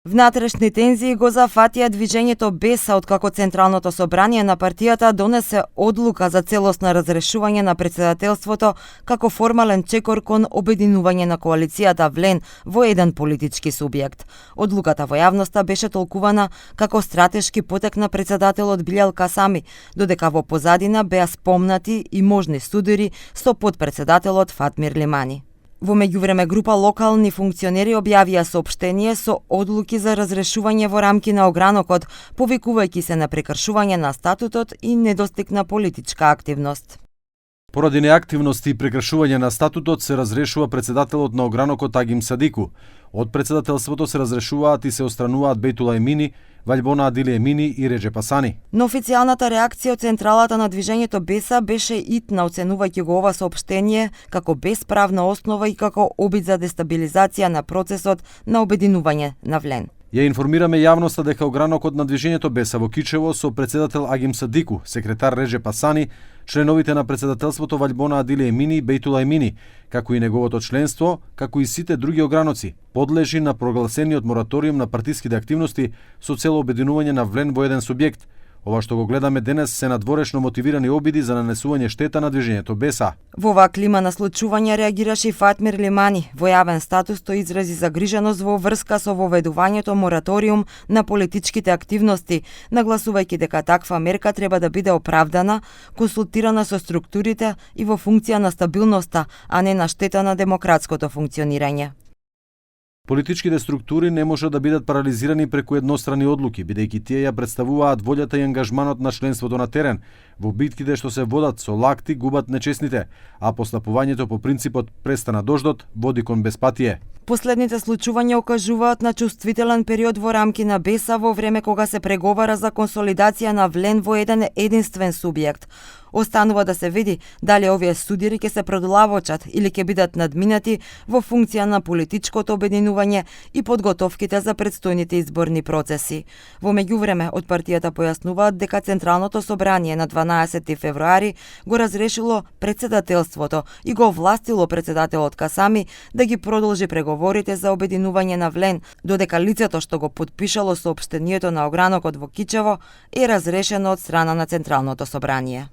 Внатрешни тензии го зафатија движењето Беса откако Централното собрание на партијата донесе одлука за целосно разрешување на претседателството како формален чекор кон обединување на коалицијата Влен во еден политички субјект. Одлуката во јавноста беше толкувана како стратешки потек на претседателот Билјал Касами, додека во позадина беа спомнати и можни судири со потпредседателот Фатмир Лимани. Во меѓувреме група локални функционери објавија соопштение со одлуки за разрешување во рамки на огранокот, повикувајќи се на прекршување на статутот и недостиг на политичка активност. Поради неактивност и прекршување на статутот се разрешува претседателот на огранокот Агим Садику. Од претседателството се разрешуваат и се отстрануваат Бейтула Емини, Ваљбона Адили Емини и Реджеп Асани. Но официјалната реакција од централата на движењето Беса беше итна, оценувајќи го ова соопштение како бесправна основа и како обид за дестабилизација на процесот на обединување на Влен. Ја информираме јавноста дека огранокот на движењето Беса во Кичево со претседател Агим Садику, секретар Реджеп Асани, членовите на претседателството Ваљбона Адили Емини и Бейтула Емини, како и неговото членство, како и сите други ограноци, подлежи на прогласениот мораториум на партиските активности со цел обединување на Влен во еден субјект. Ова што го гледаме денес се надворешно мотивирани обиди за нанесување штета на движењето Беса. Во оваа клима на случување реагираше и Фатмир Лимани. Во јавен статус тој изрази загриженост во врска со воведувањето мораториум на политичките активности, нагласувајќи дека таква мерка треба да биде оправдана, консултирана со структурите и во функција на стабилноста, а не на штета на демократското функционирање. Политичките структури не можат да бидат парализирани преку еднострани одлуки, бидејќи тие ја представуваат волјата и ангажманот на членството на терен. Во битките што се водат со лакти губат нечесните, а постапувањето по принципот престана дождот води кон беспатие. Последните случувања окажуваат на чувствителен период во рамки на Беса во време кога се преговара за консолидација на Влен во еден единствен субјект. Останува да се види дали овие судири ќе се продолавочат или ќе бидат надминати во функција на политичкото обединување и подготовките за предстојните изборни процеси. Во меѓувреме, од партијата појаснуваат дека Централното собрание на 12 февруари го разрешило претседателството и го овластило претседателот Касами да ги продолжи преговорите за обединување на Влен, додека лицето што го потпишало соопштението на огранокот во Кичево е разрешено од страна на Централното собрание.